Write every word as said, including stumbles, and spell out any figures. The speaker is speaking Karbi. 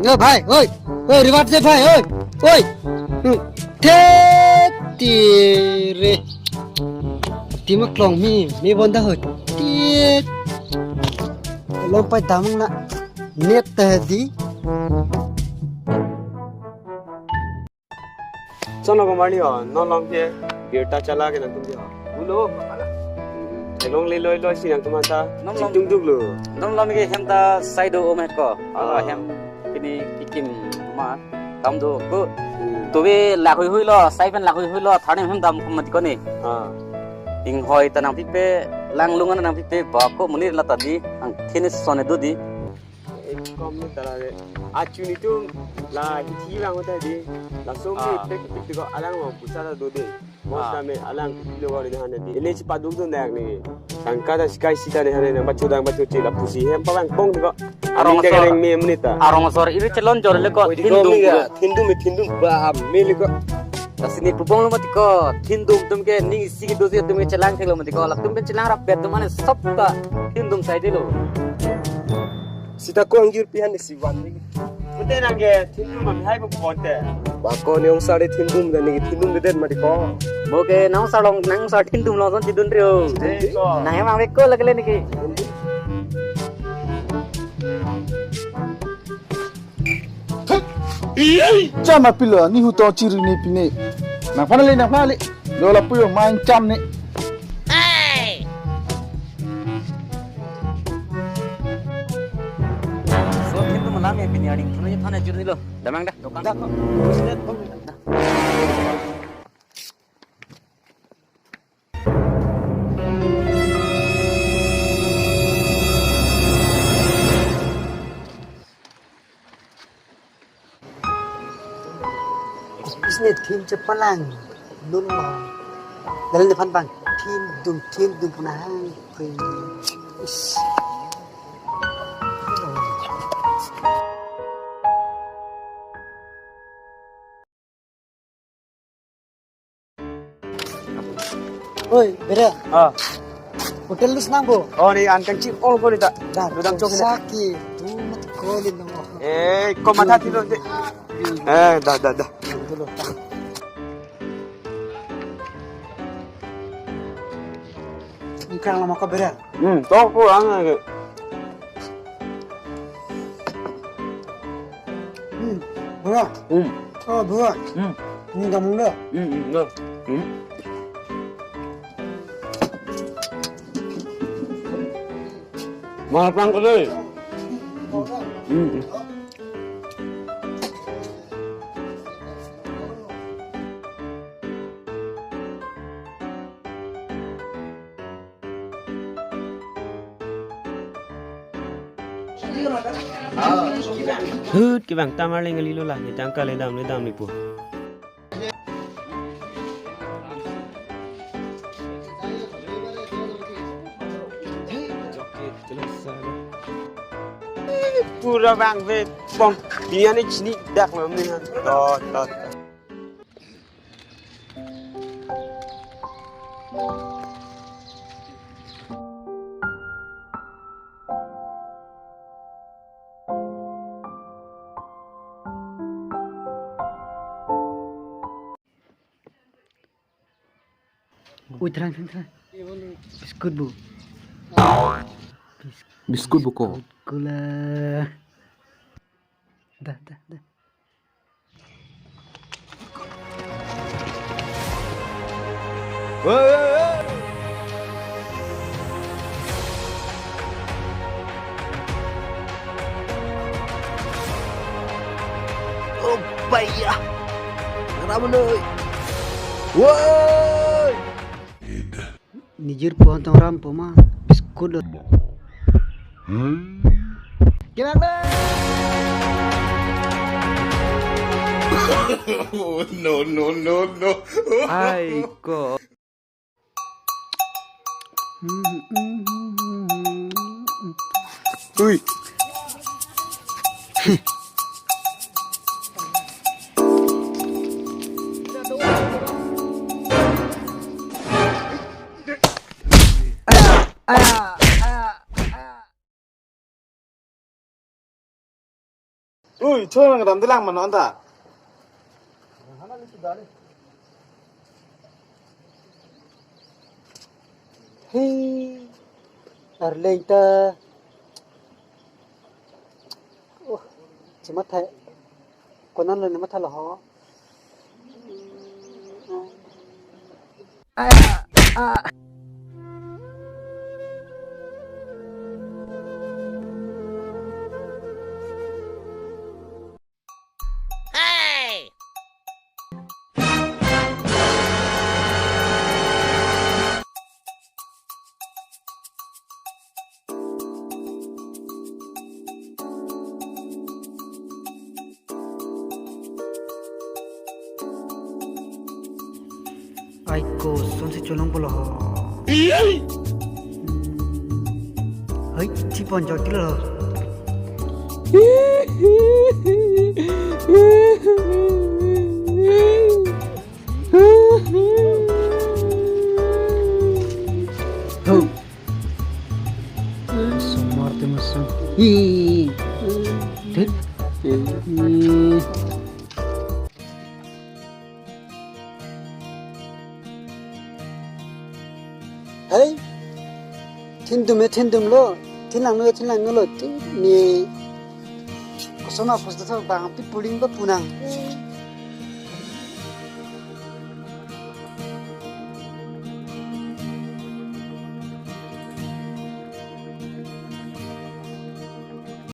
Oi, bhai, oi, oi, reward de, bhai, oi, oi. Hmm. Thet, tire. Tim aklong me, me bonda, oi. Thet. Long pai damnang na. Net ta di. Chonlo komarli ho, non long ke birta chala ke nangtum di ho. Ulo, pala. Elong le loi loi si nangtum ata. Non long. Chingtung duk lo. Non long ke hem ta side o met ko. Alo, ah, hem pini kikim ma kam do ko. Hmm. Tuve lakhui hui lo, sai pen lakhui hui lo, tharnem hem dam kum mati ko ni. Ah. Inghoi ta nangpipe, langlung an nangpipe, ba ko monit la ta di, angthin son do di. Ekom ni tala re. Achu netum la hithi lang hote di. Laso me, ah, pek pek ko alang mo pusa ta do de. Mo, ah, sa me alang pilo ko ni hane di. Ele si paduk do nak ni. Tangka ta sikai sita ni hane na bacho dang bacho che lapusi hem pabang pong ko. Arong asor. Arong asor. Arong asor iri chelon jor le ko. Oi, di ko thindum mi ga, ko. Thindum mi thindum ba ham mi le ko. Lasi ne pubong lo mati ko, thindum atum ke ning isi kedo si atum ke chelang thek lo mati ko, latum pen chelang rap bet atum ane sop ta thindum sai de lo. Sita ko angjir pihan de si van ni. Pute nang ke thindum am hai bu ponte. Ba ko ne ong sare thindum dan ni thindum de det mati ko. Bo ke nang sarlong nang sar thindum long son chidun rio. Thindum ko. Nang emang ko lagele ni ke. Chama pilo, ni hu to chiri ni pine. Nang phan le, nang phan le. Lo lapu yo main cham ni. So, thindum malam ya pini aring. Thana, thana chiri ni lo. Damang dah. Dokan. Dah, kok. Isne thin chepalang lun mo. Dalam depan bang thindum thindum puna hang. Is. Oi, bere. Ah. Hotel lus nang bo. Oh, ni an kan chip all ko ni ta. Dah, dudang chok ni. Saki, tu mat ko ni no. Eh, ko matha thilo de. Eh, dah, dah, dah. Dulu. Ingkrang lama ko bere. Hmm, to ko ang. Hmm, bura. Hmm. Oh, bura. Hmm. Ni kamu dah. Hmm, hmm, dah. Hmm. Mahal pang ko deh. Hmm. Hut kevang ta marling alilo la, ni tangka le dam le dam ni po. Pura bang ve pong, dia ni chini dak lo ni han. Tot, tot. Ui, thrang, thrang, thrang. Biscuit bu. Biscuit bu ko. Biscuit kula. Dah, dah, dah. Oh, paya. Ramonoi. Woi. Nijir pohon tong ram poma biscuit lo. Kevang lo. Oh, no, no, no, no. Ai ko. Ui. Aya, aya, aya, aya. Ui, chon nang dam dilang mano anta. Hei, arleng ta. Oh, chematha. Konat lo ne matha lo ho. Ai ko, sonsi cholong pulo ho. Hmm. Hai, chipon jokilo ho. Ho. Sumar te masang. Hi. Thik. Hi. Hai. Thindum e thindum lo. Thinlang no, thinlang no lo. Thin ni. Kosoma pus to bang pi puling ba punang.